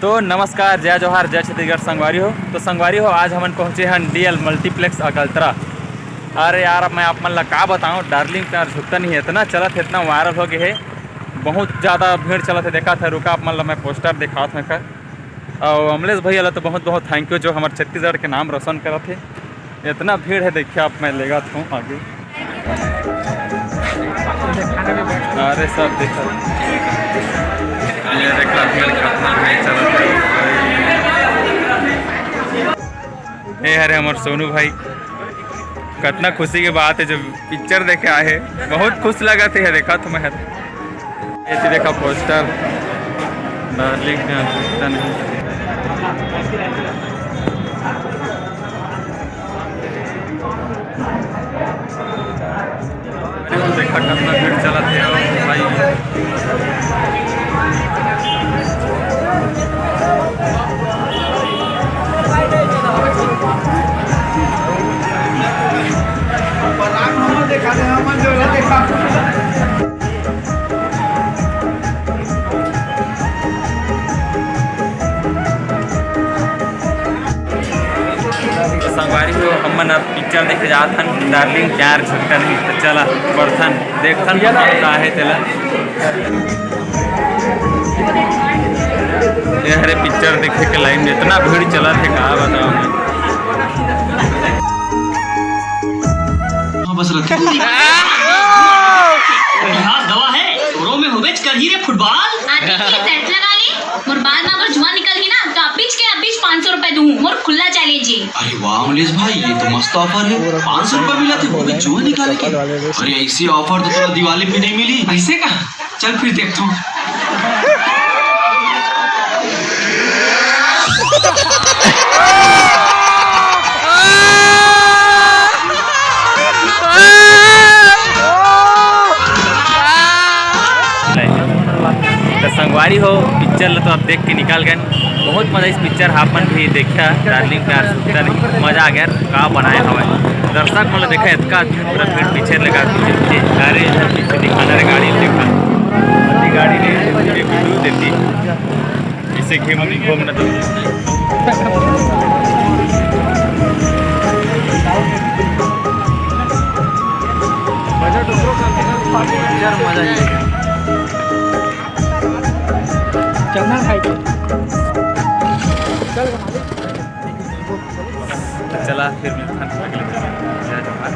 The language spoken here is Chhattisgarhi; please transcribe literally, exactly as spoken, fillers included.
तो नमस्कार, जय जोहार, जय छत्तीसगढ़ संगवारी हो। तो संगवारी हो, आज हमन पहुँचे हन डीएल मल्टीप्लेक्स अगलतरा। अरे यार, अब मैं आप मन ला का बताऊँ, डार्लिंग प्यार झुकता नहीं, इतना चलत हे, इतना वायरल हो गए हे, बहुत ज़्यादा भीड़ चलत हे। देखा था, रुका, आप मन ला मैं पोस्टर दिखात हूँ एकर। और अमलेश भैया ला तो बहुत बहुत थैंक यू, जो हमारे छत्तीसगढ़ के नाम रोशन करत हे। इतना भीड़ है, देखिए आप, मैं लेगा हूँ आगे। अरे सब देखो, ये देखो, भीड़ कितना है, चलो। ये हरे हमारे सोनू भाई, कितना खुशी की बात है, जो पिक्चर देखे आए हैं, बहुत खुश लगा थे, देखा तो मैं। ये तो देखा पोस्टर, डार्लिंग प्यार झुकता नहीं। देखा कितना भीड़ चलत हे भाई। देखा दे, हमन जो है देखा। तो संगवारी हो, हमन अब पिक्चर देखे जात हन, डार्लिंग प्यार झुकता नहीं। तो चला, बढ़थन, देखथन, का है तेला। ये हरे पिक्चर देखे के लाइन में इतना भीड़ चलत हे, का बताओ मैं। हाँ, बस रखे। इतिहास गवाह है, रो में होबेच करही रे फुटबॉल। आती की सेट लगा ले, मोर बाल में अगर जुआ निकलही ना, तो अबीच के अबीच पाँच सौ रुपए दूँ, मोर खुला चैलेंज है। अरे वाह अमलेश भाई, ये तो मस्त ऑफर है। पाँच सौ रुपए मिला थे, वो भी जुआ निकाले के। अरे ऐसी ऑफर तो तोला दिवाली में नहीं मिली। ऐसे का? चल फिर देखता हूँ। तो संगवारी हो, पिक्चर ला तो आप देख के निकाल गए। बहुत मजा इस पिक्चर, आप मन भी देखा, डार्लिंग प्यार झुकता नहीं, मजा आ गया। का बनाए हवय दर्शक मन ला देखा, इतना पूरा भीड़ पीछे लगा, पीछे पीछे। अरे इधर पीछे दिखाना रे, गाड़ी देखा, अति गाड़ी नहीं, पूरी वीडियो देखी। इसे घूम घूम न तो। चलना खाई के। चला फिर मिलथन अगले video में। जय जोहार।